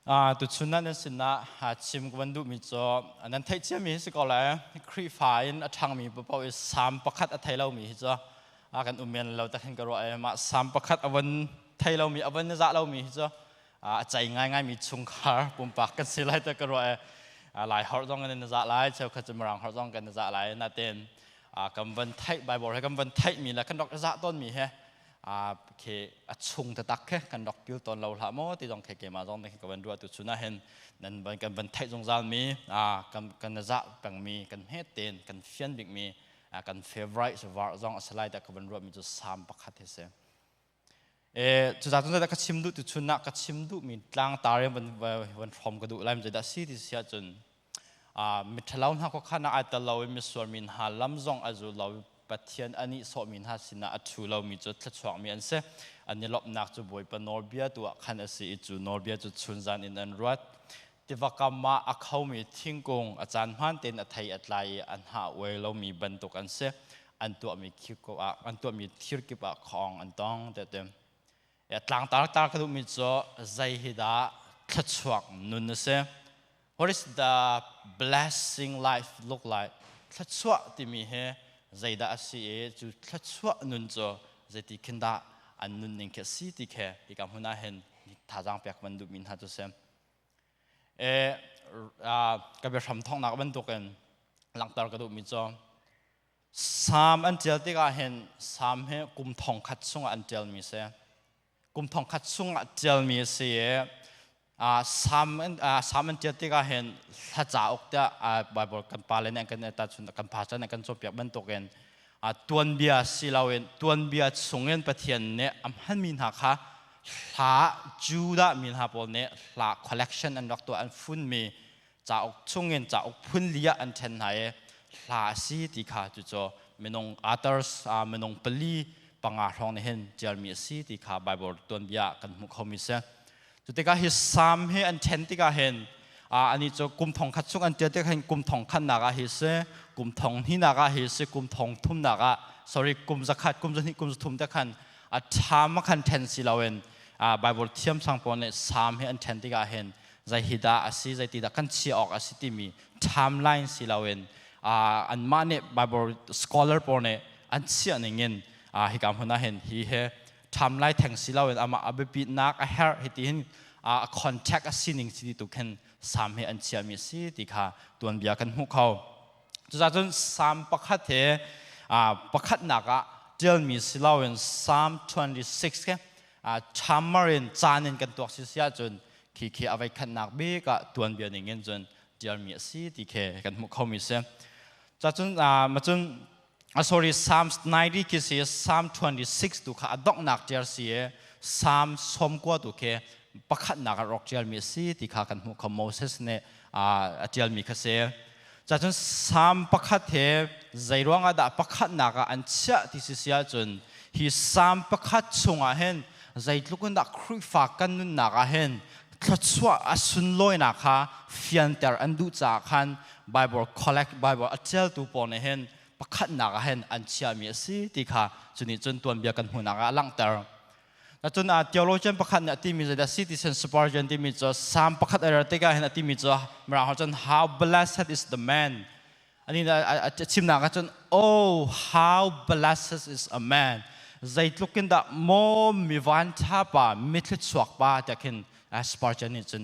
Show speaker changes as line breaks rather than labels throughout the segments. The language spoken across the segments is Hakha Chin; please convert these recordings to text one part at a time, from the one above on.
Tuchun ah nan sinah chim ka van duhmi cu nan theih ciami hi si ko lai. Khrihfa in a ṭhangmi paoh i Salm pakhat a thei lomi hi cu kan um men lo tak hin ka ruah i mah Salm pakhat a van thei lomi, a van zah lomi hi cu a cei ngaingaimi chungkhar pumpak kan si lai tak ka ruah i Lai holh zong in na zah lai, cheukhat cu Mirang holh zong kan na zah lai. Natin kan van theih Bible he kan van theihmi le kan rak zah tawnmi he khi a chung taktak khi kan rak pil tawn lo hlah maw ti zong khi keimah zong nih ka van ruah tu chun ah hin nan van kan van theih zungzal mi kan kan zah pengmi kan hmet tein kan fian bikmi kan favorite var zong a si lai ta ka van ruah mi cu Salm pakhat hi si. E cuza cun ka chim duh tu chun ah ka chim duh mi tlang tar in van van hrom ka duh lai mi dah si ti si ahcun miṭhalo hna khuakhan ah ai tel lo i misual mi hna lam zong a zul lo i Pathian a nihsawhmi hna sinah a ṭhu lomi cu thluachuakmi an si. An i lawmhnak cu Bawipa nawlbia tu ah khan a si i cu nawlbia cu chunzan in an ruat. Tiva kam ah a khomi thingkung a caan hmaan tein a thei a tlai i a hnah uai lomi bantuk an si. An tuahmi ah an tuahmi thir kip ah khawng an tong tiah ti. Tlangtar tar ka duhmi cu zei hi dah thluachuak nun a si? What is the blessing life look like? Thluachuah timi hi zeidah a si i cu thluachuah nun cu zeiti khin dah an nunning khi a si ti khi hika hmun ah hin thazaang pek van duhmi hna cu si. E, ka biahram thawknak bantukin langhter ka duhmi cu Salm an ṭial tikah hin Salm hi kum thongkhat chungah an ṭialmi a si. Kum thongkhat chungah ṭialmi a si i Salm an ṭial tikah hin hla cauk tiah Bible kan pale nih an kan tahchun kan pastor nih an kan cawnpiak bantukin tuanbia si loin tuanbia chungin Pathian nih a hmanmi hna kha hla Judah mi hna pawl nih hla collection an rak tuah an funmi cauk chungin cauk phun li ah an ṭhen hna i hla a si ti kha cucu minung authors minung pali panga hrawng nih hin ṭialmi a si ti kha Bible tuanbia ah kan hmuh khomi si. Cu tikah hi Salm hi an ṭhen tikah hin ani cu kum thong khat chung an ṭial tikah hin kum thong khatnak ah hi si, kum thong hnihnak ah hi si, kum thong thumnak ah sorry kum zakhat, kum zahnih, kum zathum te khan a ṭha ma khan ṭhen si loin Bible thiamsang pawl nih Salm hi an ṭhen tikah hin zei hi dah a si zeiti dah kan chiah awk a si timi timeline si loin anmah nih Bible scholar pawl nih an chiah ning in hika hmun ah hin hi he timeline theng si loin amah a biapitnak a herh hi ti hin a contact a sining si tu khin Salm hi an chiahmi a si ti kha tuanbia kan hmuh kho. Cucaah cun Salm pakhat he pakhatnak ah ṭialmi si loin Psalm 26 ke chamar in caan in kan tuak si si ahcun khi khi a voi khatnak bik ah tuanbia ning in cun ṭialmi a si ti khi kan hmuh khomi si. Cacun macun sorry Psalm 90 khi si Psalm 26 tu kha a donghnak ṭial si i Psalm 90 tu khi pakhatnak ah rak ṭialmi a si ti kha kan hmuh kho Moses nih a ṭialmi kha si. Cacun Psalm pakhat he zeiruang ah dah pakhatnak ah an chiah ti si si ahcun hi Psalm pakhat chungah hin zeitluk in dah Khrihfa kan nunnak ah hin thluachuah a sunlawinak kha fianter an duh caah khan Bible collect Bible a ṭialtu pawl nih hin pakhatnak ah hin an chiahmi a si ti kha cu nih cun tuanbia kan hmuhnak ah a langhter. Cun theologian pakhat nih a timi zeidah si ti sen Spurgeon timi cu Psalm pakhat a rel tikah hin a timi cu Mirang holh cun how blessed is the man ani a chimnak ah cun oh how blessed is a man zeitluk in dah maw mi van ṭha pa mithluachuak pa tiah khin Spurgeon nih cun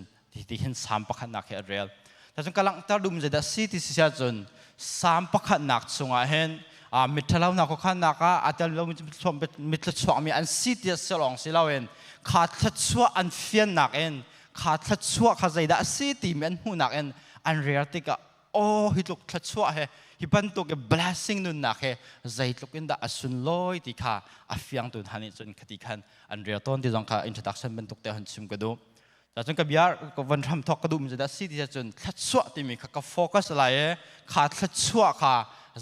ti hin Psalm pakhatnak hi a rel. Cun ka langhter duhmi zeidah si ti si ahcun Psalm pakhatnak chungah hin miṭhalo hna khuakhannak ah aa tel lomi mithluachuakmi an si ti si lawng si loin kha thluachuah an fiannak in kha thluachuah kha zeidah a si timi an hmuhnak in an rel tikah aw hi tluk thluachuah he hi bantuk i blessing nunnak he zeitluk in dah a sunlawi ti kha a fiangtu hna nih cun khati khan an rel tawn ti zong kha introduction bantuk te hun chim ka duh. Cun ka bia ka van hram thawk ka duhmi cu dah si ti cun thluachuah timi kha ka focus lai i kha thluachuah kha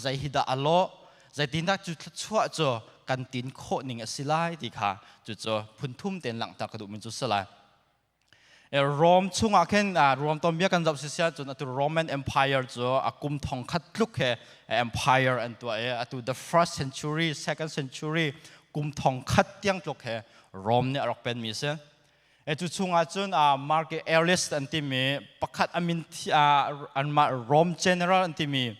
zei hi dah a lawh zeitindah cu thluachuah cu kan tin khawh ning a si lai ti kha cucu phun thum tein langhter ka duhmi cu si lai. Rome chungah khin Rome tuanbia kan zoh sisia cun atu Roman Empire cu a kum thong khat tluk he empire an tuah i atu the first century second century kum thong khat tiang tluk he Rome nih a rak penmi a si. E cu chungah cun Mark Aurelius an timi pakhat amin anmah Rome general an timi,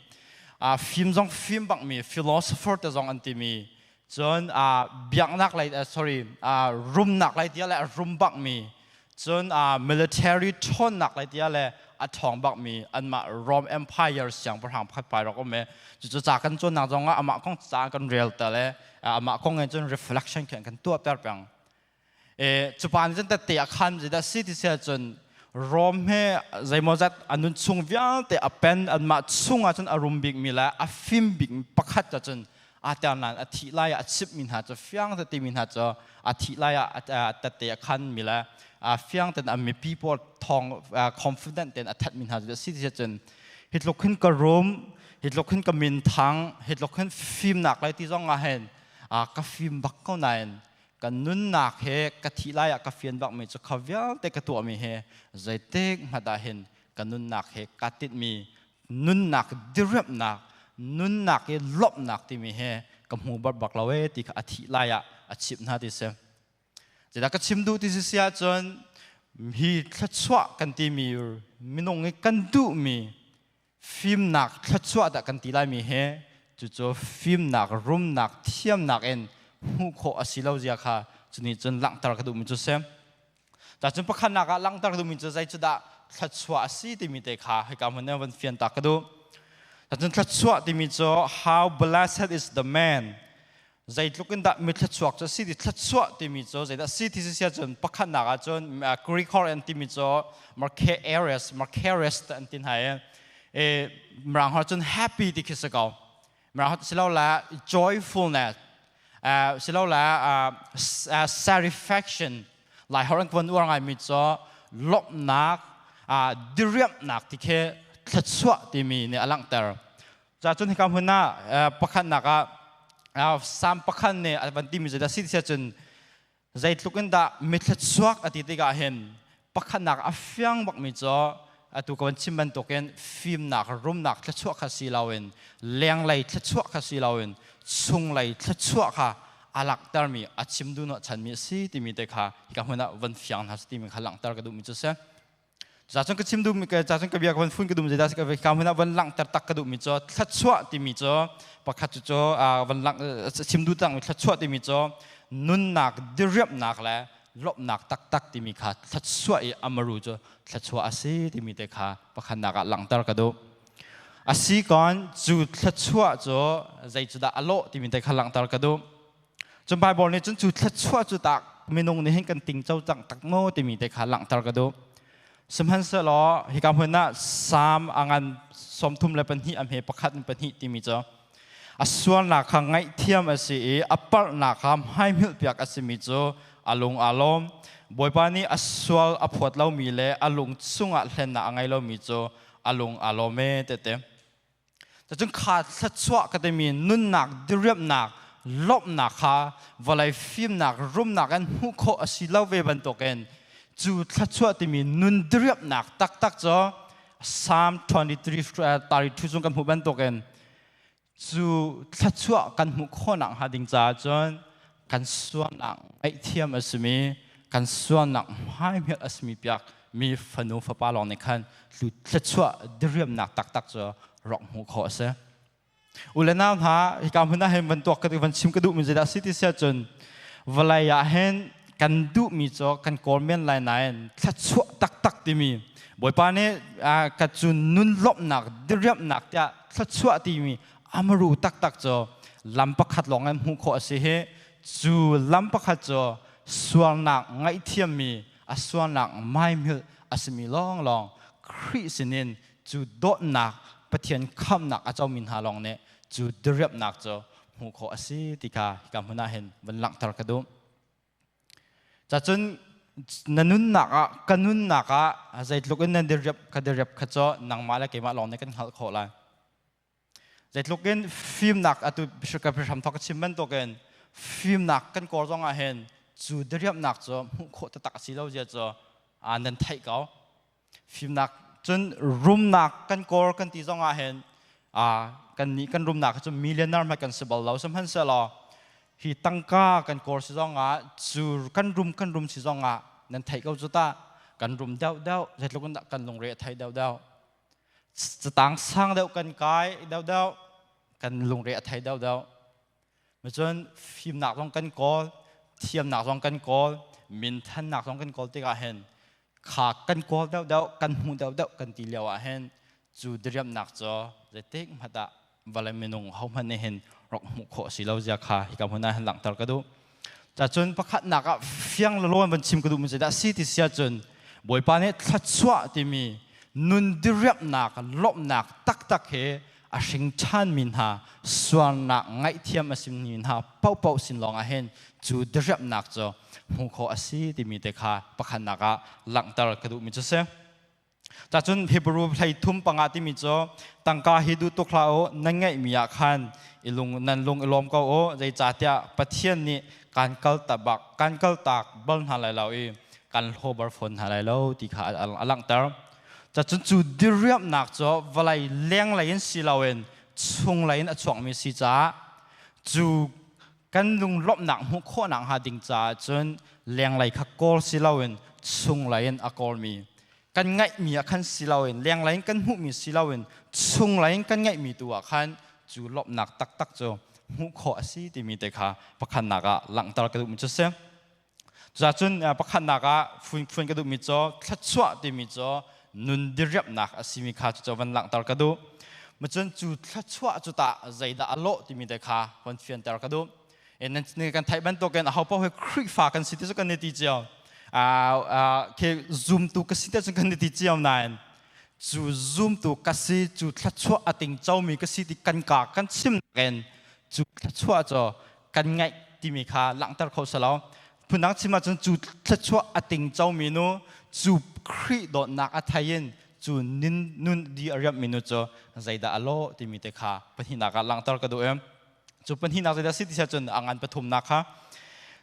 fim zong fim bakmi, philosopher te zong an timi, cun biaknak lei, sorry, rumnak lei tia le rum bakmi, cun military ṭhawnnak lei tia le a ṭhawng bakmi anmah Rome Empire siangpahrang pakhat pai rak um e. Cucu ca kan cawnnak zong ah amah kong ca kan rel ta le amah kong in cun reflection khin kan tuah ter peng. E cupa nih cun tette a khan zeidah si ti sia cun Rome he zeimawzat a nun chung vialte a pen anmah chungah cun a rum bikmi le a fim bikmi pakhat ca cun aa ter nain a thih lai ah a chimhmi hna cu fiang te timi hna cu a thih lai ah tette a khanmi le fiang ten a mipi pawl thawng confident ten a thatmi hna cu si ti sia cun hi tluk hin ka rum, hi tluk hin ka min thang, hi tluk hin fimnak lai ti zong ah hin ka fim bak ko nain ka nunnak he ka thih lai ah ka fian bakmi cu kha vialte ka tuahmi he zeitik hmanh ah hin ka nunnak he ka tinhmi nunnak diriamhnak, nunnak i lawmhnak timi he ka hmu bak bak lo e ti kha a thih lai ah a chimh hna ti si. Zeidah ka chim duh ti si si ahcun hi thluachuah kan timi, minung i kan duhmi fimnak thluachuah dah kan ti laimi he, cucu fimnak, rumnak, thiamnak in hmuh khawh a si lo zia kha cunih cun langhter ka duhmi cu si. Cun pakhatnak ah langhter ka duhmi cu zei cu dah thluachuah a si timi te kha hika hmun in van fian ta ka duh. Cun thluachuah timi cu, how blessed is the man, zeitluk in dah mi thluachuak cu si ti, thluachuah timi cu zeidah si ti si cun pakhatnak ah cun Greek holh an timi cu Marcares, Marcares an ti hna i Mirang holh cun happy ti khi si ko. Mirang holh silole joyfulness, silole satisfaction, Lai holh an kan uar ngaimi cu lawmhnak, diriamhnak ti khi thluachuah timi nih a langhter. Cun hika hmun ah pakhatnak ah Salm pakhat nih a van timi zeidah si ti cun zeitluk in dah mithluachuak a ti tikah hin pakhatnak a fiang bakmi cu atu ka van chim bantukin fimnak, rumnak thluachuah kha si loin, lenglei thluachuah kha si loin, chunglei thluachuah kha a langhtermi, a chim duh hnawhchanmi a si timi te kha hika hmun ah van fiang hna timi kha langhter ka duhmi cu si. Cacun ka chim duhmi, cacun ka bia ka van fun ka duhmi zeidah ka ka hmun ah van langhter tak ka duhmi cu thluachuah timi cu pakhat cu cu van lang chim duh tangmi thluachuah timi cu nunnak diriamhnak le lawmhnak taktak timi kha thluachuah i amaru cu thluachuah a si timi te kha pakhatnak ah langhter ka duh. A si kon cu thluachuah cu zei cu dah a lawh timi te kha langhter ka duh. Cun Baibal nih cun cu thluachuah cu tak minung nih hin kan tingco cang tak maw timi te kha langhter ka duh. Sihmanhsehlaw hika hmun ah Salm a ngan 32 a hme pakhat in pahnih timi cu a sualnak kha ngaihthiam a si i a palhnak kha hmaihmilh piak a simi cu a lung aa lawm. Bawipa nih a sual a phawt lomi le a lung chungah hlennak a ngei lomi cu a lung aa lawm e tete. Cun kha thluachuah ka timi nunnak diriamhnak, lawmhnak kha vawlei fimnak, rumnak in hmuh khawh a si lo ve bantukin cu thluachuah timi nun diriamhnak taktak cu Psalm 23 32 chung kan hmuh bantukin cu thluachuah kan hmuh khawhnak hnga ding caah cun kan sualnak ngaihthiam a simi, kan sualnak hmaihmel a simi piak mi fanu fapa lawng nih khan thluachuah diriamnak taktak cu rak hmuh khawh a si. U le nau hna, hika hmun ah hin van tuak ka van chim ka duhmi zeidah si ti sia cun vawlei ah hin kan duhmi cu kan kawl men lai nain thluachuah taktak timi Bawipa nih ka cu nun lawmhnak, diriamhnak tiah thluachuah timi amaru taktak cu lam pakhat lawng in hmuh khawh a si hi. Cu lam pakhat cu sualnak ngaihthiammi, a sualnak maimilh a simi lawnglawng Khrih sinin cu dawtnak Pathian khamhnak a comi hna lawng nih cu diriamhnak cu hmuh khawh a si ti kha hika hmun ah hin van langhter ka duh. Cacun na nunnak ah, ka nunnak ah zeitluk in nan diriamh ka diriamh kha cu nangmah le keimah lawng nih kan hngalh khawh lai. Zeitluk in fimnak, atu ka hram thawk ka chim bantukin fimnak kan kawl zong ah hin cu diriamhnak cu hmuh khawh taktak a si lo zia cu nan theih ko. Fimnak cun rumnak kan kawl kan ti zong ah hin kan nih kan rumnak cu millionaire hmanh kan si bal lo. Sihmanhsehlaw hi tangka kan kawl si zong ah, cu kan rum si zong ah. Nan theih ko cu ta. Kan rum deuh deuh, zeitluk in dah kan lungre a thei deuh deuh. Catang sang deuh kan kai deuh deuh, kan lungre a thei deuh deuh. Cun fimnak zong kan kawl, thiamnak zong kan kawl, minthannak zong kan kawl tikah hin kha kan kawl deuhdeuh, kan hmuh deuhdeuh kan ti lio ah hin cu diriamnak cu zeitik hmanh ah vawlei minung hohmanh nih hin rak hmuh khawh si lo zia kha hika hmun ah hin langhter ka duh. Cacun pakhatnak ah fiang lalawn van chim ka duhmi zeidah si ti si ahcun Bawipa nih thluachuah timi nun diriamhnak lawmhnak taktak he a hring ṭhanmi hna sualnak ngaihthiam a simi hna paohpaoh sin lawngah hin cu diriamhnak cu hmuh khawh a si timi te kha pakhatnak ah langhter ka duhmi cu si. Cacun Hebrew hlei thum panga timi cu tangka hi duh tuk hlah u, nan ngeihmi ah khan i lung nan lung i lawm ko u, zeicahtiah Pathian nih kan kal bak kan kaltak bal hna lai lo i kan hlaw bar fawn hna lai lo ti kha a langhter. Cacun cu diriamhnak cu vawlei lenglei in si loin chunglei in a chuakmi si caah cu kan lunglawmhnak hmuh khawhnak hnga ding caah cun lenglei kha kawl si loin chunglei in a kawlmi kan ngaihmi ah khan si loin lenglei in kan hmuhmi si loin chunglei in kan ngaihmi tu ah khan cu lawmhnak taktak cu hmuh khawh a si timi te kha pakhatnak ah langhter ka duhmi cu si. Cucun pakhatnak ah phun ka duhmi cu thluachuah timi cu nun diriamhnak a simi kha cucu van langhter ka duh. Macun cu thluachuah cu tah zeidah a lawh timi te kha van fianter ka duh. Nan kan theih bantukin aho paoh hi Khrihfa kan si ti cu kan i ti cio. Khi zumtu ka si te cu kan i ti cio nain cu zumtu ka si cu thluachuah a tingcomi ka si ti kan ka kan chim nakin cu thluachuah cu kan ngaih timi kha langhter kho selaw phundang chim ahcun cu thluachuah a tingcomi nu cu Khrih dawtnak a thei in cu nin nun di a riamhmi nu cu zeidah a lawh timi te kha pahnihnak ah langhter ka duh em cu pahnihnak zeidah si ti cun a ngan pathumnak kha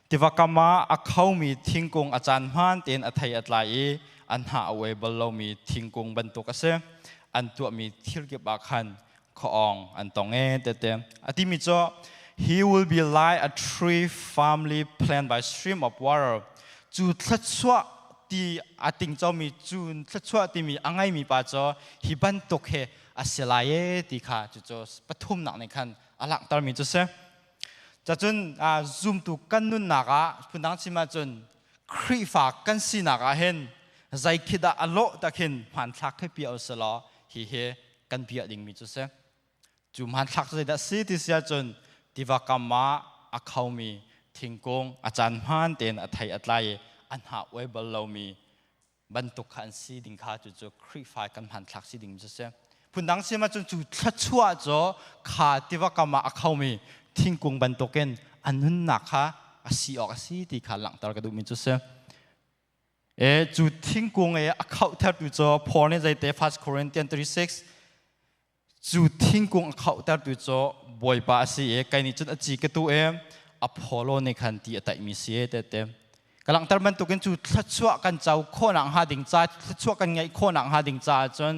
tiva kam ah a khomi thingkung a caan hmaan tein a thei a tlai i an hnah a uai bal lomi thingkung bantuk a si. An tuahmi thil kip ah khan khuaawng an tong e tete a timi cu he will be like a tree firmly planted by stream of water. Cu thluachuah ti a tingcomi cu thluachuah timi a ngeimi pa cu hi bantuk he a si lai e ti kha cucu pathumnak nih khan a langhtermi cu si. Cacun zumtu kan nunnak ah phundang chim ahcun Khrihfa kan sinak ah hin zei khi dah a lawh tak hin hmanthlak khi piah usih hi hi kan piah dingmi cu si. Cu hmanthlak cu zeidah si ti si ahcun tiva kam ah a khomi thingkung a caan hmaan tein a thei a tlai i a hnah uai bal lomi bantuk kha an si ding kha cucu Khrihfa kan hmanthlak si ding cu si. Phundang sim ahcun cu thluachuah cu kha tiva kam ah a khomi thingkung bantukin a nunnak kha a si awk a si ti kha langhter ka duhmi cu si. E cu thingkung e a khauhtertu cu Paul nih zeite 1 Corinthians 36 cu thingkung a khauhtertu cu Bawipa a si i kei nih cun a ci ka tu i Apollo nih khan ti a taihmi si e tete ka langhter bantukin cu thluachuah kan co khawhnak hnga ding ca, thluachuah kan ngeih khawhnak hnga ding caah cun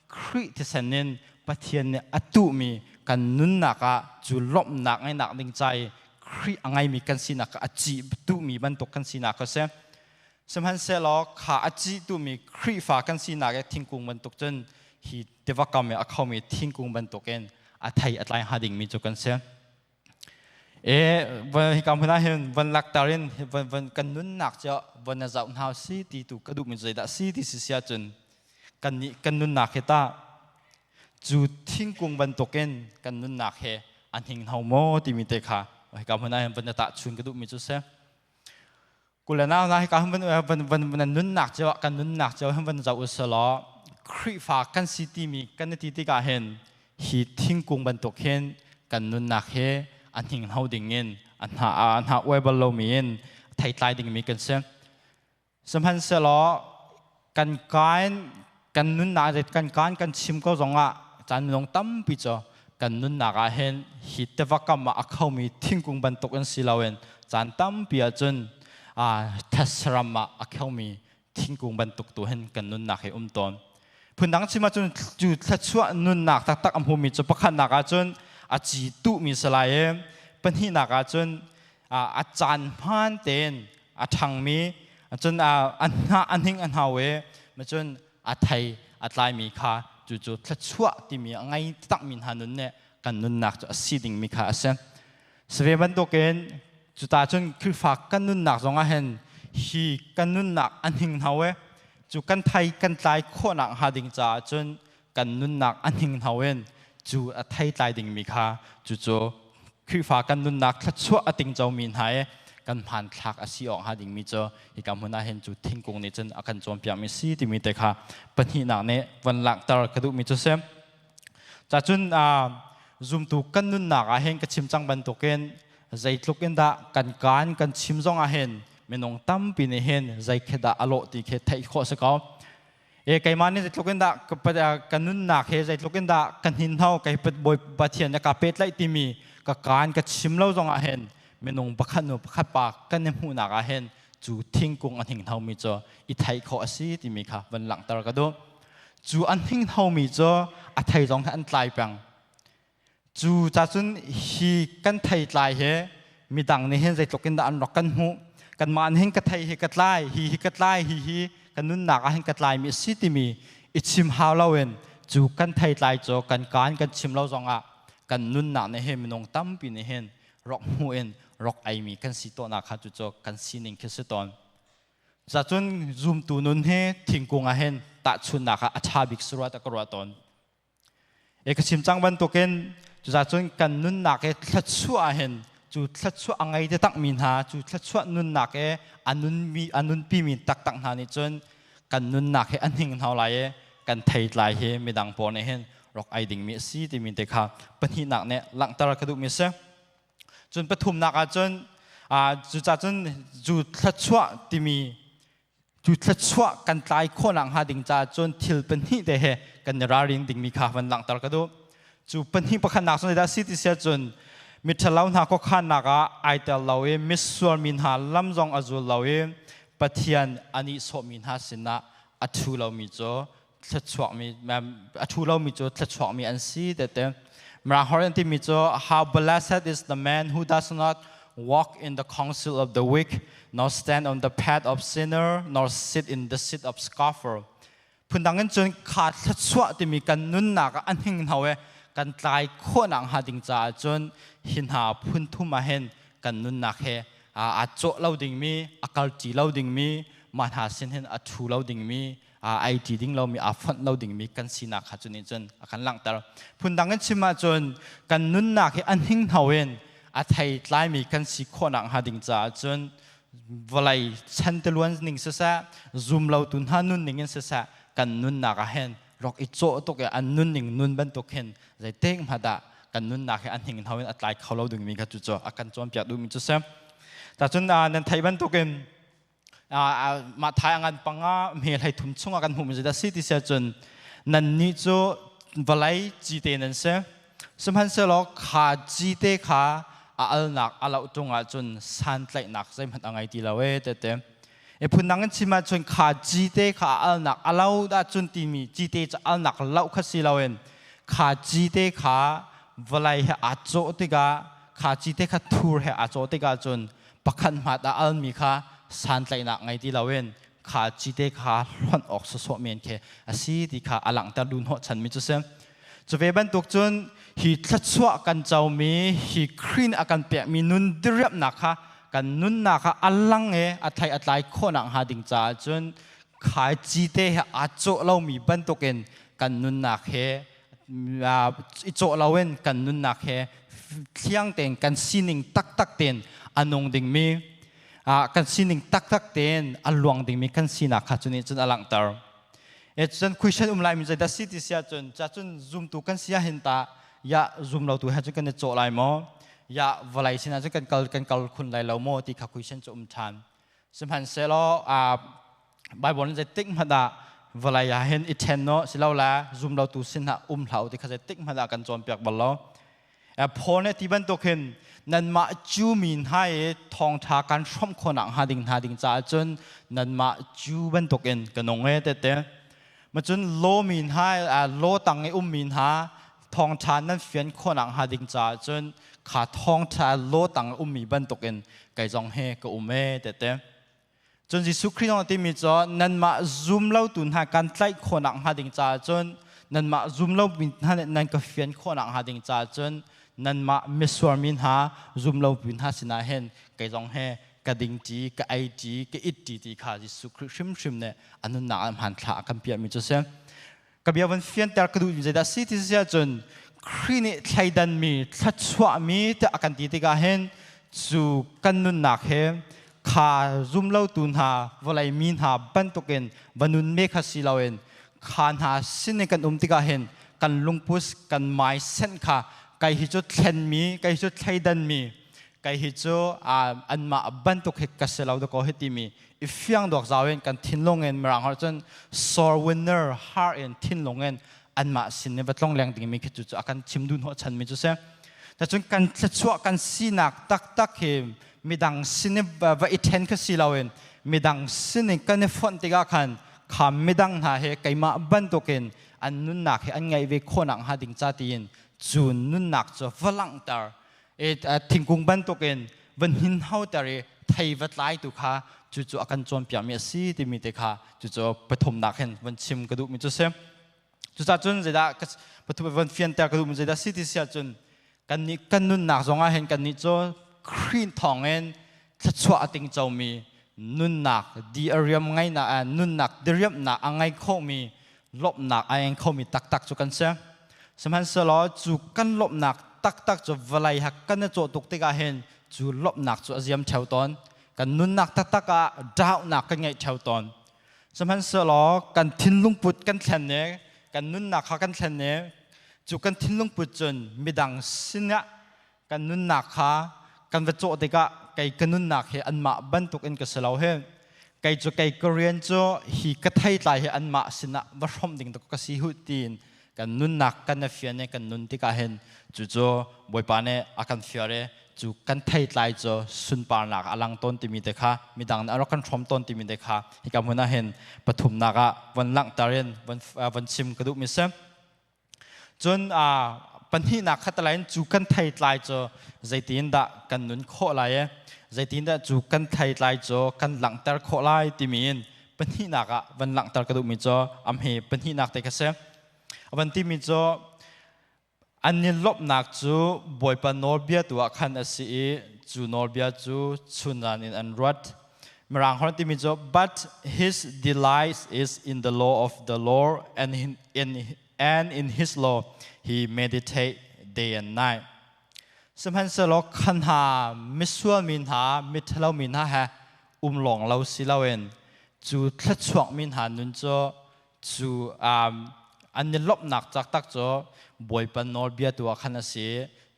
Khrih thisen in Pathian nih a tuhmi kan nunnak ah cu lawmhnak ngeihnak ding ca i Khrih a ngeimi kan sinak a ci tuhmi bantuk kan sinak a si. Sihmanhsehlaw kha a ci tuhmi Khrihfa kan sinak i thingkung bantuk cun hi tiva kam i a khomi thingkung bantukin a thei a tlai hnga dingmi cu kan si. E hika hmun ah hin van laktar in van kan nunnak cu van na zoh hna si ti tu ka duhmi zeidah si ti si si ahcun kan nih kan nunnak hi tah cu thingkung bantukin kan nunnak he a hninghno maw timi te kha hika hmun ah hin van na tahchun ka duhmi cu si. Kule nau na hika van van van van nunnak cio kan nunnak cio hin van zoh usalaw Khrihfa kan si timi kan ti tikah hin hi thingkung bantuk hin kan nunnak he a hninghno ding in a hna a hna uai bal lomi in theitlai dingmi kan si. Sihmanhsehlaw kan kain kan nunnak kan kaan kan chim ko zongah caan minung tampi cu kan nunnak ah hin hi tiva kam ah a khomi thingkung bantuk in si loin caan tampi ahcun thesram ah a khomi thingkung bantuk tu hin kan nunnak hi um tawn. Phundang chim ahcun cu thluachuah nunnak taktak a hmumi cu pakhatnak ahcun a ci tuhmi si lai i pahnihnak ahcun a caan hmaan tein a ṭhangmi. Cun a hnah a hning a hnau i cun a thei a tlaimi kha cucu thluachuah timi a ngei takmi hna nun nih kan nunnak cu a si dingmi kha a si. Save bantukin cuta cun Khrihfa kan nunnak zongah hin hi kan nunnak a hning hno i cu kan thei kan tlai khawhnak hnga ding caah cun kan nunnak a hning hno in cu a thei tlai dingmi kha cucu Khrihfa kan nunnak thluachuah a tingcomi hna i kan hmanthlak a si awk hnga dingmi cu hika hmun ah hin cu thingkung nih cun a kan cawnpiakmi si timi te kha pahnihnak nih van langhter ka duhmi cu si. Cacun zumtu kan nunnak ah hin ka chim cang bantukin zeitluk in dah kan kaan kan chim zong ah hin minung tampi nih hin zei khi dah a lawh ti khi theih khawh si ko. E keimah nih zeitluk in dah ka nunnak he zeitluk in dah ka hninhno kei bawi Pathian ka pehtlaih timi ka kaan ka chim lo zong ah hin minung pakhat nu pakhat pa kan i hmuhnak ah hin cu thingkung a hninghno mi cu i theih khawh a si timi kha van langhter ka duh. Cu an hninghno mi cu a thei zong hi an tlai peng. Cu cacun hi kan thei tlai he midang nih hin zeitluk in dah an rak kan hmuh. Kanmah nih hin ka thei hi ka tlai, hi hi ka tlai, hi hi ka nunnak ah hin ka tlaimi a si timi i chim hau loin cu kan thei tlai cu kan kaan kan chim lo zongah kan nunnak nih hin minung tampi nih hin rak hmuh in rak eimi kan si tawhnak kha cucu kan sining khi si tawn. Zacun zumtu nun hi thingkung ah hin tahchunnak ah a ṭha bik si rua ta ka ruah tawn. E ka chim cang bantukin cuzacun kan nunnak he thluachuah hin cu thluachuah a ngei te takmi hna cu thluachuah nunnak he a nunmi a nunpimi taktak hna nih cun kan nunnak he a hning hna lai i kan theitlai hi midang pawl nih hin rak ei dingmi a si timi te kha pahnihnak nih langhter ka duhmi a si. Cun pathumnak ah cun cucacun cu thluachuah timi Cu thluachuah kan tlai khawhnak hnga ding caah cun thil pahnih te he kan i ralring dingmi kha van langhter ka duh. Cu pahnih pakhatnak cu zeidah a si ti si ahcun miṭhalo hna khuakhannak ah ai tel lo i misual mi hna lam zong a zul lo i Pathian a nihsawhmi hna sinah a ṭhu lomi cu thluachuakmi a ṭhu lomi cu thluachuakmi an si tete. Mirang holh an timi cu how blessed is the man who does not walk in the counsel of the weak, nor stand on the path of sinner, nor sit in the seat of scoffer. Phundang in cun kha thluachuah timi kan nunnak ah a hninghno i kan tlai khawhnak hnga ding caah cun hi hna phun thum ah hin kan nunnak he aa cawh lo dingmi, a kalṭi lo dingmi, mah hna sin hin a ṭhu lo dingmi, ai ṭi ding lomi aa fonh lo dingmi kan sinak kha cu nih cun a kan langhter. Phundang in chim ahcun kan nunnak hi a hninghno in a thei tlaimi kan si khawhnak hnga ding caah cun vawlei chantiluan ning siseh zum lotu hna nunning in siseh kan nunnak ah hin rak i cawh tuk i an nunning nun bantuk hin zeitik hmanh dah kan nunnak hi a hninghno in a tlai kho lo dingmi kha cu cu a kan cawnpiak duhmi cu si. Tacun nan theih bantukin mah thai a ngan panga hme hlei thum chungah kan hmuhmi zeidah si ti si ahcun nannih cu vawlei cite nan si sihmanhsehlaw kha cite kha a alnak a loh ṭung ahcun santlaihnak zeihmanh a ngei ti lo e tete e phundang in chim ahcun kha cite kha a alnak a lo ahcun timi cite cu alnak loh kha si loin kha cite kha vawlei he aa cawh tikah kha cite kha thur he aa cawh tikah cun pakhat hmat a almi kha santlaihnak ngei ti loin kha cite kha hlonh awk sawsawh men khi a si ti kha a langhter duh hnawhchanmi cu si. Cu ve bantuk cun hi thluachuah kan comi hi Khrih nih a kan pekmi nun diriamhnak kha kan nunnak kha a lang i a thei a tlai khawhnak hnga ding caah cun khai cite he aa cawh lomi bantukin kan nunnak he i cawh loin kan nunnak he thliang tein kan sining taktak tein a nung dingmi kan sining taktak tein a luang dingmi kan sinak kha cu nih cun a langhter. E cun Christian um laimi zeidah si ti si ahcun ca cun zumtu kan si ahhin ta ya zum lo tu he cun kan i cawh lai maw ya vawlei sinah cun kan kal khun lai lo maw ti kha Christian cu um ṭhan. Sihmanhsehlaw Bible nih zeitik hmanh ah vawlei ah hin i ṭhen no silole zum lotu sin ah um hlah u ti kha zeitik hmanh ah kan cawnpiak bal lo. Paul nih ti bantuk hin nanmah Jew mi hna i thawngṭha kan hrawmh khawhnak hnga ding hna ding caah cun nanmah Jew bantukin ka nung e tete. Macun law mi hna law tang i ummi hna thawngṭha nan fian khawhnak hnga ding caah cun kha thawngṭha law tang i ummi bantukin kei zong he ka um e tete. Cun Jesuh Khrih zong a timi cu nanmah zum lotu hna kan tlaih khawhnak hnga ding caah cun, nanmah zum lomi hna nih nan ka fian khawhnak hnga ding caah cun, nanmah misual mi hna, zum lomi hna sinah hin kei zong he ka ding ṭi, ka ei ṭi, ka it ṭi ti kha Jesuh Khrih hrimhrim nih a nunnak ah hmanthlak a kan piahmi cu a si. Ka bia van fianter ka duhmi zeidah si ti si ahcun, Khrih nih thleidanmi, thluachuahmi tiah a kan ti tikah hin cu kan nunnak he kha zumlotu hna, vawlei mi hna bantukin va nun me kha si loin, kha hna sin in kan um tikah hin kan lungpus, kan mindset kha kei hi cu thlenmi, kei hi cu thleidanmi, kei hi cu anmah bantuk hi ka si lo dakaw hi timi i fiang duak zau in kan thinlung in, mirang holh cun soul winner heart in, thinlung in anmah sin in va tlong leng dingmi khi cu a kan chim duh hnawh chanmi cu si. Cun kan thluachuah kan sinak taktak hi midang sin i va i ṭhen kha si loin, midang sin in kan i fonh tikah khan kha midang hna he keimah bantukin an nunnak hi an ngeih ve khawhnak hnga ding ca tiin cu nunnak cu va langhter i thingkung bantukin van hin hoter i thei va tlai tu kha cucu a kan cawnpiakmi a si timi te kha cucu pathumnak hin van chim ka duhmi cu si. Cucaah cun zeidah pathum van fianter ka duhmi zeidah si ti si ahcun, kannih kan nunnak zongah hin kannih cu Khrih thawngin thluachuah a tingcomi, nunnak di a riam ngainak, nunnak diriamhnak a ngei khomi, lawmhnak a eng khomi taktak cu kan si. Sihmanhsehlaw cu kan lawmhnak taktak cu vawlei ha kan i cawh tuk tikah hin cu lawmhnak cu a ziam ṭheo tawn. Kan nunnak taktak ah doubtnak kan ngeih ṭheo tawn. Sihmanhsehlaw kan thinlung put kan thlen i kan nunnak kha kan thlen i cu kan thinlung put cun midang sinah kan nunnak kha kan va cawh tikah, kei ka nunnak hi anmah bantuk in ka si lo hi, kei cu kei ka rian cu hi ka theitlai hi anmah sinah va hrawmh ding ka si hu tiin kan nunnak kan i fian i kan nun tikah hin cucu Bawipa nih a kan fiar i cu kan theitlai cu sunparnak a lang tawn timi te kha, midang nih a rak kan hrawm tawn timi te kha hika hmun ah hin pathumnak ah von langhter in von chim ka duhmi si. Cun pahnihnak khat in cu kan theitlai cu zeitin dah kan nun khawh lai i zeitin dah cu kan theitlai cu kan langhter khawh lai timi in pahnihnak ah van langhter ka duhmi cu am hi pahnihnak te kha si. Van timi cu an i lawmhnak cu Bawipa nawlbia tu ah khan a si i cu nawlbia cu chunzan in an ruat. Mirang holh timi cu, "But his delight is in the law of the Lord, and in his law he meditate day and night." Sihmanhsehlaw khan hna misual mi hna, mithalo mi hna he um lawng lo si loin, cu thluachuak mi hna nun cu cu an i lawmhnak taktak cu Bawipa nawlbia tu ah khan a si,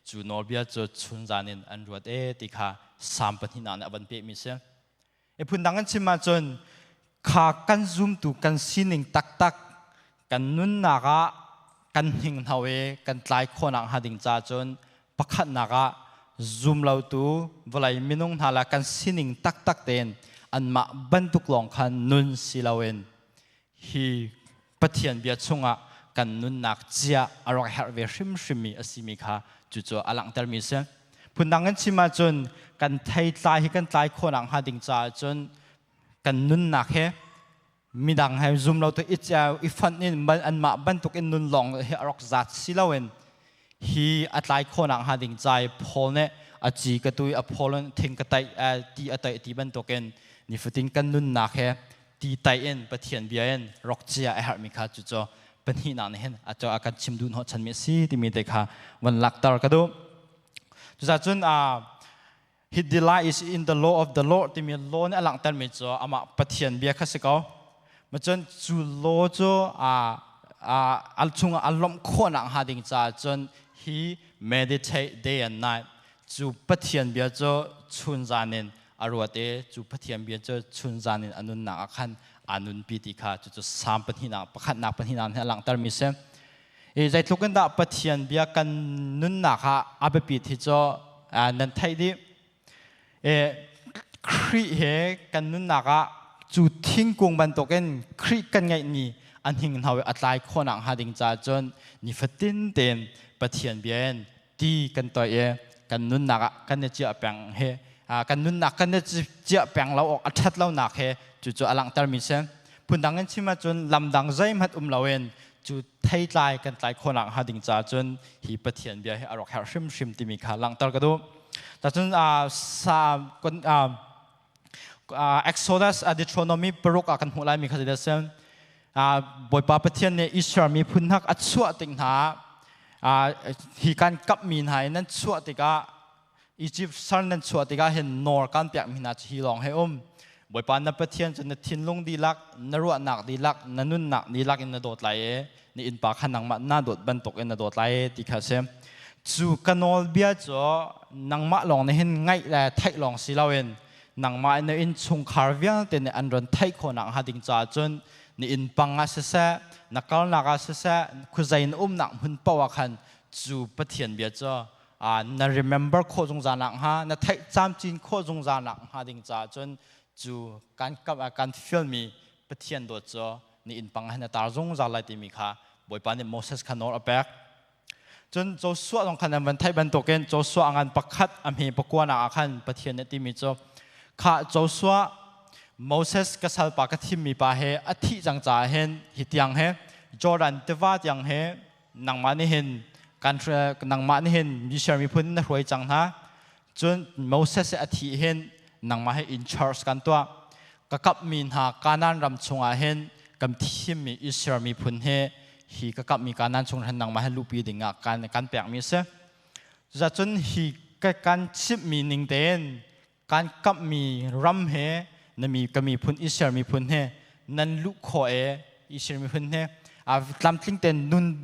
cu nawlbia cu chunzan in an ruat e ti kha Salm pahnihnak nih a van pehmi si. E phundang an chim ahcun kha kan zumtu kan sining taktak kan nunnak ah kan hninghno i kan tlai khawhnak hnga ding ca cun, pakhatnak ah zumlotu vawlei minung hna la kan sining taktak tein anmah bantuk lawng khan nun si loin, hi Pathian bia chungah kan nunnak cia a rak herh ve hrimhrimmi a simi kha cucu a langhtermi a si. Phundang in chim ahcun kan theitlai hi kan tlai khawhnak hnga ding caah cun kan nunnak he midang he zum lo tu i fanh in anmah bantuk in nun lawng hi a rak zat si loin, hi a tlai khawhnak hnga ding ca i Paul nih a ci ka tui, a Paul in thing ka taih, ti a taih ti bantukin nifatin kan nunnak he ti tai in Pathian bia in rok cia a herhmi kha cucu pahnihnak nih hin a a kan chim duh hnawh chanmi a si timi te kha van lakter ka duh. Cucaah cun "His delight is in the law of the Lord" timi law nih a langhtermi cu amah Pathian bia kha si ko. Macun cu law cu a chungah a lawmh khawhnak hnga ding caah cun he meditate day and night, cu Pathian bia cu chun zan in a ruat i cu Pathian bia cu chun zan in a nunnak ah khan aa nunpi ti kha cucu Salm pahnihnak, pakhatnak pahnihnak nih a langhtermi si. I zeitluk in dah Pathian bia kan nunnak ah a biapit hi cu nan theih dih. Khrih he kan nunnak ah cu thingkung bantukin Khrih kan ngeihmi an hninghno i a tlai khawhnak hnga ding caah cun nifatin tein Pathian bia in ti kan toih i kan nunnak ah kan i ciah peng hi. Kan nunnak kan i ciah peng lo awk a ṭhat lonak he cucu a langhtermi si. Phundang in chim ahcun lamdang zeihmanh um loin cu theitlai kan tlai khawhnak hnga ding caah cun hi Pathian bia hi a rak herh hrimhrim timi kha langhter ka duh. Tacun sa Exodus Deuteronomy 6 ah kan hmuh laimi kha zeidah si? Bawipa Pathian nih Israel miphun hna a chuah tik hna hi kan kapmi hna in nan chuah tikah, Egypt sal nan chuah tikah hin nawl kan pekmi hna cu hi lawng he um. Bawipa na Pathian cu na thinlung dihlak, na ruahnak dihlak, na nunnak dihlak in na dawt lai i na innpa kha nangmah naa dawt bantuk in na dawt lai ti kha a si. Cu ka nawlbia cu nangmah lawng nih hin ngaih le theih lawng si loin nangmah na innchungkhar vialte nih an ron theih khawhnak hnga ding caah cun na inn pang ah siseh, na kalnak ah siseh, khuazei na umnak hmun paoh ah khan cu Pathian bia cu na remember khawh zungzal nak hnga, na theih camcin khawh zungzal nak hnga ding caah cun cu kan kan fialmi Pathian dawt cu na inn pang ah na tar zungzal lai timi kha Bawipa nih Moses kha nawl a pek. Cun Joshua zong khan an van theih bantukin Joshua ngan pakhat a hme pakua nak ah khan Pathian nih timi cu, kha Joshua, Moses ka salpa, ka thimmi pa he a thih cang caah hin hi tiang he Jordan tiva tiang he nangmah nih hin kan nangmah nih hin Israel miphun na hruai cang hna. Cun Moses a thih hin nangmah he in charge kan tuah. Ka kapmi hna Kanaan ram chungah hin kan thimmi Israel miphun he hi ka kapmi Kanaan chung hin nangmah he luhpi dingah kan pekmi a si. Cuzacun hi kan chimhmi ning tein kan kamhmi ram he na mi ka miphun Israel miphun he nan luh khawh e, Israel miphun he tlamtling tein nun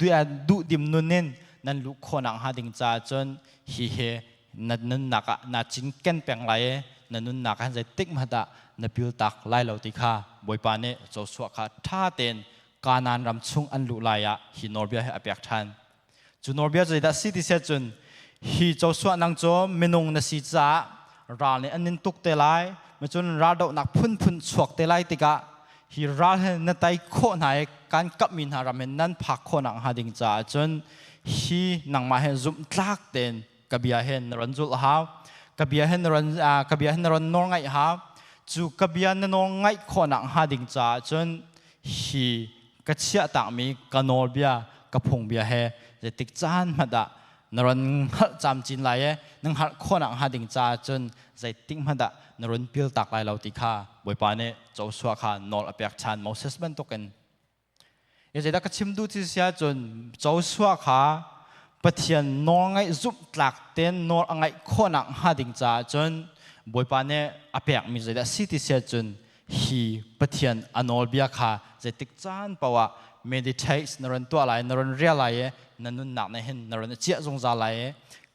duhdim nun in nan luh khawh nak hnga ding caah cun hi he na nunnak ah naa cinken peng lai i na nunnak ah zeitik hmanh ah na piltak lai lo ti kha Bawipa nih Joshua kha ṭha tein Kanaan ram chung an luh lai ah hi nawlbia hi a pek ṭhan. Cu nawlbia cu zeidah si ti siah cun, hi Joshua, nang cu minung na si caah ral nih an in tuk te lai, cun raldohnak phunphun chuak te lai tikah hi ral he na tei khawh hna i kan kapmi hna ram in nan phak khawh nak hnga ding caah cun hi nangmah he zumhtlak tein ka bia he na ron zulh hau, ka bia he na ron ka bia he na ron nawl ngaih hau. Cu ka bia na nawl ngaih khawh nak hnga ding caah cun hi ka chiah takmi ka nawlbia, ka phungbia he zeitik caan hmanh ah na ron hngalh camcin lai i na hngalh khawhnak hnga ding caah cun zeitik hmanh ah na run piltak lai lo ti kha Bawipa nih Joshua kha nawl a pek ṭhan Moses bantukin. Zeidah ka chim duh ti si ahcun, Joshua kha Pathian nawlngaih zumhtlak tein nawl a ngaih khawhnak hnga ding caah cun Bawipa nih a pekmi zeidah si ti si ahcun, hi Pathian a nawlbia kha zeitik caan paoh ah meditate na ron tuah lai, na ron rial lai i na nunnak nih hin na ron i ciah zungzal lai i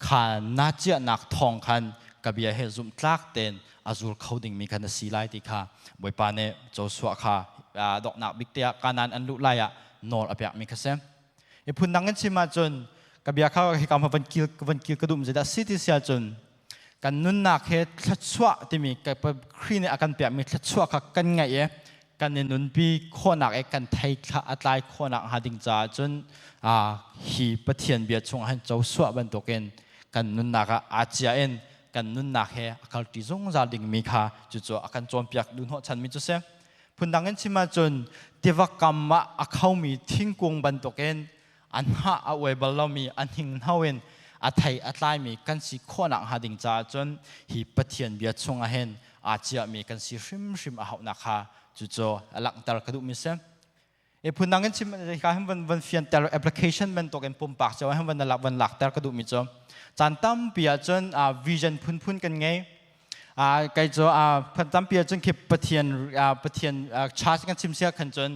kha na ciahnak thawng khan ka bia he zumhtlak tein a zul kho dingmi kha na si lai ti kha Bawipa nih Joshua kha donghnak bik te ah Kanaan an luh lai ah nawl a pekmi kha si. I phundang in chim ahcun, ka bia kha hika van kil ka duh zeidah si ti si ahcun, kan nunnak he thluachuah timi Khrih nih a kan pekmi thluachuah kha kan ngaih i kan i nunpi khawhnak i kan thei a tlai khawhnak hnga ding caah cun hi Pathian bia chungah hin Joshua bantukin kan nunnak ah aa cia in kan nunnak he a kalṭi zungzal dingmi kha cucu a kan cawnpiak duh hnawhchanmi cu si. Phundang in chim ahcun, tiva kam ah a khomi thingkung bantukin an hnah a uai bal lomi, a hninghno in a thei a tlaimi kan si khawhnak hnga ding caah cun hi Pathian bia chungah hin aa ciahmi kan si hrimhrim a hauhnak kha cucu a langhter ka duhmi si. E phundang in chim ka hin van fianter, application bantuk in pumpak cio hin van lakter ka duhmi cu, caan tampi ahcun vision phunphun kan ngei. Kai cu phan tampi ahcun khi Pathian charge kan chim sia khan cun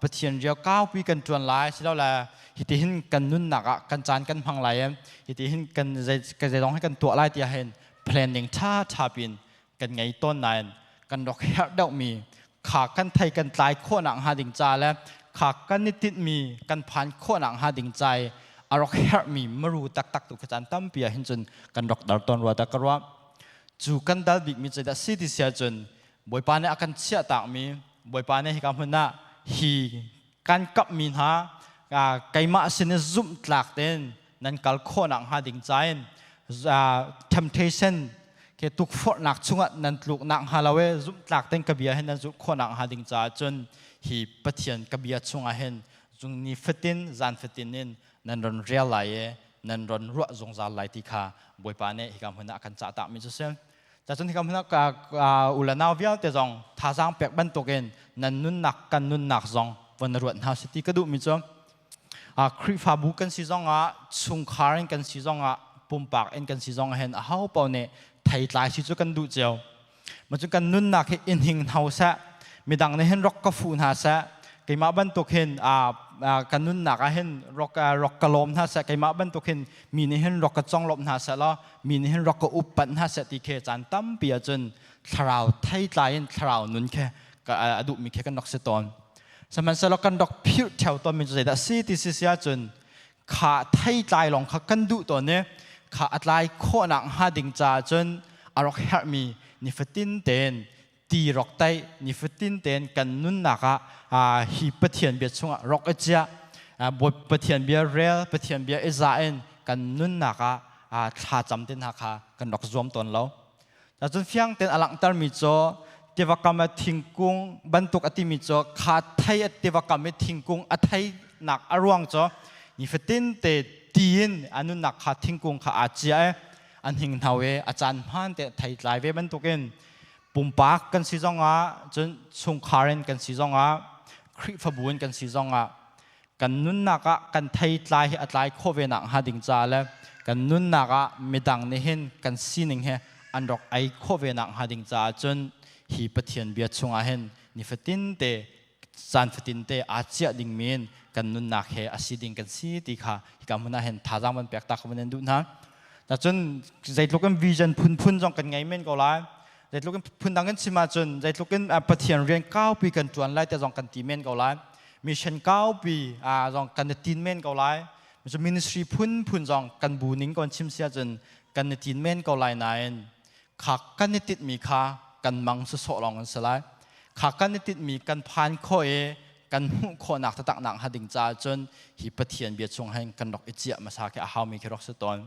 Pathian riau kaupi kan tuan lai, silole hiti hin kan nunnak ah kan caan kan hmang lai, hiti hin kan zeidong hin kan tuah lai tiah hin planning tha tha pin kan ngei tawn. Nain kan rak herh deuhmi kha kan thei kan tlai khawhnak hnga ding ca le kha kan i tinhmi kan phan khawhnak hnga ding ca i a rak herhmi maru taktak tu kha caan tampi ah hin cun kan rak dar tawn rua ta ka ruah. Cu kan dal bikmi cu dah si ti si ahcun, Bawipa nih a kan chiah takmi, Bawipa nih hika hmun ah hi kan kapmi hna keimah sin i zumhtlak tein nan kal khawhnak hnga ding ca in temptation. Ke tukforhnak chungah nan tluk nak hnga lo e zumhtlak ten ka bia hin nan zulh khawh nak hnga ding caah cun hi Pathian ka bia chungah hin zung ni fatin zan fatin in nan ron rel lai e nan ron ruah zungzal lai ti kha Bawipa nih hika hmun ah kan cah tak mi cu si. Cun hika hmun ah u le nau vialte zong thazaang pek bantukin nan nunnak kan nunnak zong von ruat hna si ti ka duhmi cu Khrihfabu kan si zongah chungkhar in kan si zongah pumpak in kan si zongah hin aho paoh nih theitlai si cu kan duh cio. Ma cu kan nunnak hi in hing hno seh, midang nih hin rok ka fuh hna seh, keimah bantuk hin kan nunnak ah hin rok rok ka lawm hna seh, keimah bantuk hin mi nih hin rok ka conglawmh hna seh law mi nih hin rok ka uppat hna seh ti khi caan tampi ahcun thlarau theitlai in thlarau nun khi a duhmi khi kan rak si tawn. Sihmanhsehlaw kan rak philh ṭheo tawnmi cu zeidah a si ti si si ahcun kha theitlai lawng kha kan duh tawn i kha a tlai khawhnak hnga ding caah cun a rak herhmi nifatin tein ti rak taih nifatin tein kan nunnak ah hi Pathian bia chungah rak i ciah Pathian bia rel Pathian bia i zah in kan nunnak ah thlacam te hna kha kan rak zuam tawn lo. Cun fiang tein a langhtermi cu tiva kam ah thingkung bantuk a timi cu kha thei a tiva kam i thingkung a theinak a ruang cu nifatin te tiin a nunnak kha thingkung kha aa cia i an hninghno i a caan hmaan te thei tlai ve bantukin pumpak kan si zongah cun chungkhar in kan si zongah Khrihfabu in kan si zongah kan nunnak ah kan theitlai hi a tlai khawh ve nak hnga ding ca le kan nunnak ah midang nih hin kan sining he an rak ei khawh ve nak hnga ding caah cun hi Pathian bia chungah hin nifatin te caan fatin te aa ciah ding min kan nunnak he a si ding kan si ti kha hika hmun ah hin thazaang van pek ta ka van in duh hna. Cun zeitluk in vision phunphun zong kan ngei men ko lai. Zeitluk in phundang kan chim ahcun zeitluk in Pathian rian kaupi kan ṭuan lai te zong kan ti men ko lai. Mission kaupi zong kan i tin men ko lai. Ministry phunphun zong kan bu ning kan chim si ahcun kan i tin men ko lai nain kha kan i tinhmi kha kan mang sawsawh lawng an si lai. Kha kan i tinhmi kan phan khawh i kan hmuh khawhnak taktak nak hnga ding caah cun hi Pathian bia chung hin kan rak i ciah hmasa khi a haumi khi rak si tawn.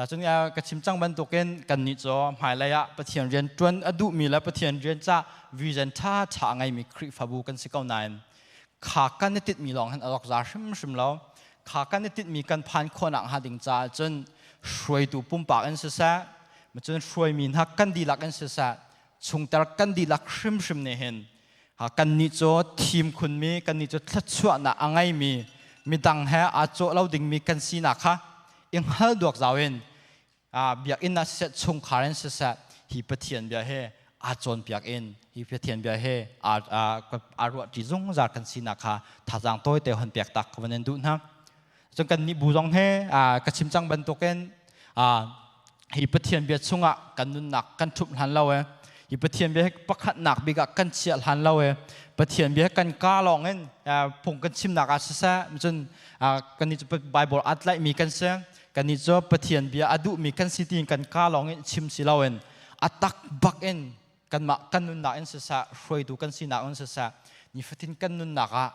Cun ka chim cang bantukin kannih cu hmailei ah Pathian rian ṭuan a duhmi le Pathian rian ca vision ṭhaṭha a ngeimi Khrihfabu kan si ko nain kha kan i tinhmi lawng hin a rak za hrimhrim lo. Kha kan i tinhmi kan phan khawhnak hnga ding caah cun hruaitu pumpak in siseh, cun hruaimi hna kan dihlak in siseh, chungtel kan dihlak hrimhrim nih hin kannih cu thim khunmi kannih cu thluachuahnak a ngeimi midang he aa cawh lo dingmi kan sinak kha i hngal duak zau in biakinn ah siseh chungkhar in siseh hi Pathian bia he aa cawnpiak in hi Pathian bia he aa ruahṭi zungzal kan sinak kha thazaang tawite hon pek tak ka van in duh hna. Cun kannih bu zong he ka chim cang bantukin hi Pathian bia chungah kan nunnak kan ṭhumh hlan lo e hi Pathian bia pakhatnak bik ah kan chiah hlan lo e Pathian bia kan ka lawng in phung kan chimnak ah siseh cun kannih cu Bible aa tlaihmi kan si kannih cu Pathian bia a duhmi kan si tiin kan ka lawng in chim si loin a tak bak in kanmah kan nunnak in siseh hruaitu kan sinak in siseh nifatin kan nunnak ah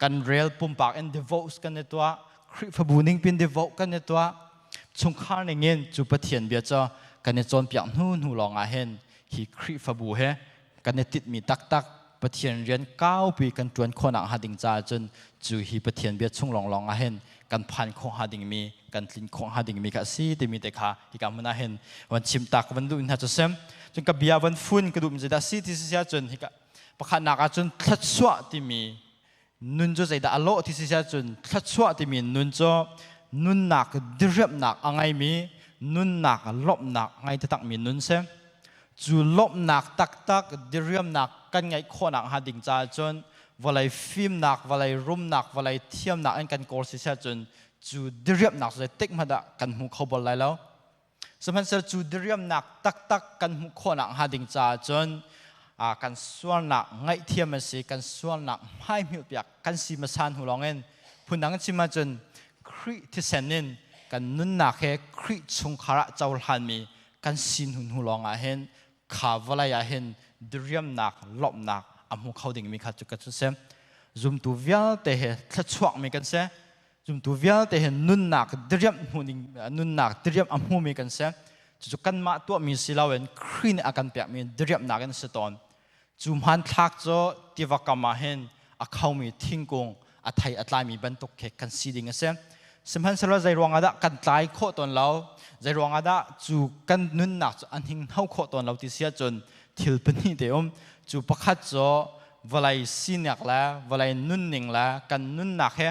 kan rel pumpak in devote kan i tuah Khrihfabu ning pin devote kan i tuah chungkhar ning in cu Pathian bia cu kan i cawnpiak hnu hnu lawng ah hin hi Khrihfabu he kan i titmi taktak Pathian rian kaupi kan ṭuan khawhnak hnga ding caah cun cu hi Pathian bia chung lawnglawng ah hin kan phan khawh hnga dingmi kan tlin khawh hnga dingmi kha a si timi te kha hika hmun ah hin van chim tak van duh hna cu sem cun ka bia van fun ka duh mi zeidah si ti si ahcun hika pakhatnak ah cun thluachuah timi nun cu zeidah a lawh ti si ahcun thluachuah timi nun cu nunnak diriamhnak a ngeimi nunnak lawmhnak a ngei taktakmi nun si. Cu lawmhnak taktak diriamnak kan ngeih khawhnak hnga ding caah cun vawlei fimnak, vawlei rumnak, vawlei thiamnak in kan kawl si cun cu diriamnak cu zeitik hmanh ah kan hmu kho bal lai lo. Sihmanhsehlaw cu diriamnak taktak kan hmuh khawhnak hnga ding caah cun kan sualnak ngaihthiam a si, kan sualnak hmaihmilhpiak kan si hmasa hnu lawngin phundang in chim ahcun Khrih thisen in kan nunnak he Khrih chungkhar ah cohlanmi kan si hnu hnu lawng ah hin kha vawlei ah hin diriamnak lawmhnak a hmu kho dingmi kha cu kan si. Zumtu vialte he thluachuakmi kan si. Zumtu vialte he nunnak diriamh hmu ding nunnak diriamh a hmumi kan si. Cucu kanmah tuahmi si loin Khrih nih a kan pekmi diriamhnak in a si tawn. Cu hmanthlak cu tiva kam ah hin a khomi thingkung a thei a tlaimi bantuk khi kan si ding a si. Sihmanhsehlaw zei ruangah dah kan tlai khawh tawn lo, zei ruangah dah cu kan nunnak cu a hninghno khawh tawn lo ti si ahcun thil pahnih te um. Cu pakhat cu vawlei sinak le vawlei nunning le kan nunnak he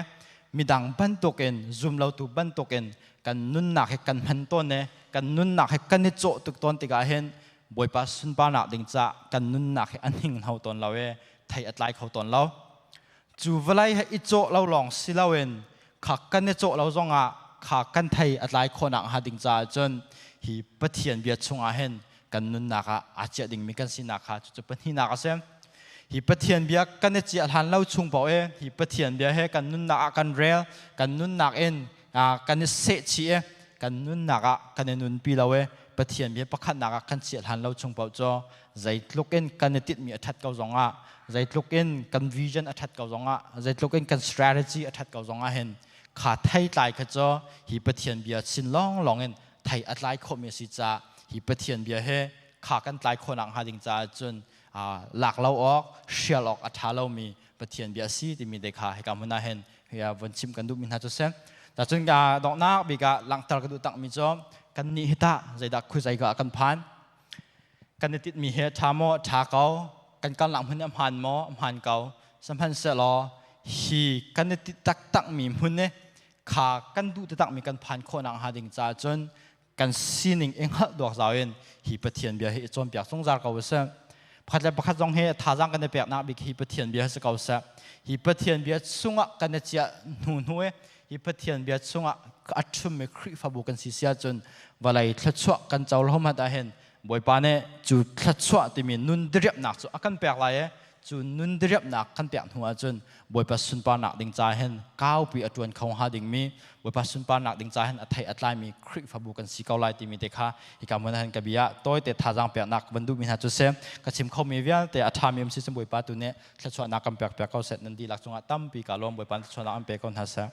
midang bantukin zumlotu bantukin kan nunnak he kan hman tawn i kan nunnak he kan i cawh tuk tawn tikah hin Bawipa sunparnak ding cah kan nunnak hi a hninghno tawn lo i thei a tlai kho tawn lo. Cu vawlei he i cawh lo lawng si loin kha kan i cawh lo zongah kha kan thei a tlai khawhnak hnga ding caah cun hi Pathian bia chungah hin kan nunnak ah aa ciah dingmi kan sinak kha cucu pahnihnak a si. Hi Pathian bia kan i ciah hlan lo chung paoh i hi Pathian bia he kan nunnak ah kan rel, kan nunnak in kan i sehchih i kan nunnak ah kan i nunpi lo i Pathian bia pakhatnak ah kan chiah hlan lo chung paoh cu zeitluk in kan i tinhmi a ṭhat ko zongah, zeitluk in kan vision a ṭhat ko zongah, zeitluk in kan strategy a ṭhat ko zongah hin kha theitlai kha cu hi Pathian bia sin lawnglawng in thei a tlai khawhmi a si caah hi Pathian bia hi kha kan tlai khawhnak hnga ding caah cun lak lo awk, hrial awk a ṭha lomi Pathian bia a si timi te kha hika hmun ah hin von chim kan duhmi hna cu si. Tacun ka donghnak bik ah langhter ka duh takmi cu kan nih hi tah zeidah khuazei ka kan phan, kan i titmi hi ṭha maw, ṭha ko, kan kalnak hmun a hmaan maw, a hmaan ko. Sihmanhsehlaw hi kan i tit taktakmi hmun i kha kan duh taktakmi kan phan khawhnak hnga ding caah cun kan sining i hngalh duak zau in hi Pathian bia hi i cawnpiak zungzal ko usih. Pakhat le pakhat zong hi thazaang kan i peknak bik hi Pathian bia si ko seh. Hi Pathian bia chungah kan i chiah hnu hnu i hi Pathian bia chungah a ṭhummi Khrihfabu kan si si ahcun vawlei thluachuah kan co lo hmanh ahhin Bawipa nih cu thluachuah timi nun diriamhnak cu a kan pek lai i cu nun diriamhnak kan pek hnu ahcun Bawipa sunparnak ding ca hin kaupi a ṭuan kho hnga dingmi, Bawipa sunparnak ding ca hin a thei a tlaimi Khrihfabu kan si ko lai timi te kha hika hmun ah hin ka bia tawite thazaang peknak van duhmi hna cu si. Ka chim khomi vialte a ṭhami um si cun Bawipa tu nih thluachuahnak kan pek piak ko seh. Nan dihlak cungah tampi ka lawm. Bawipa thluachuahnak an pe ko hna seh.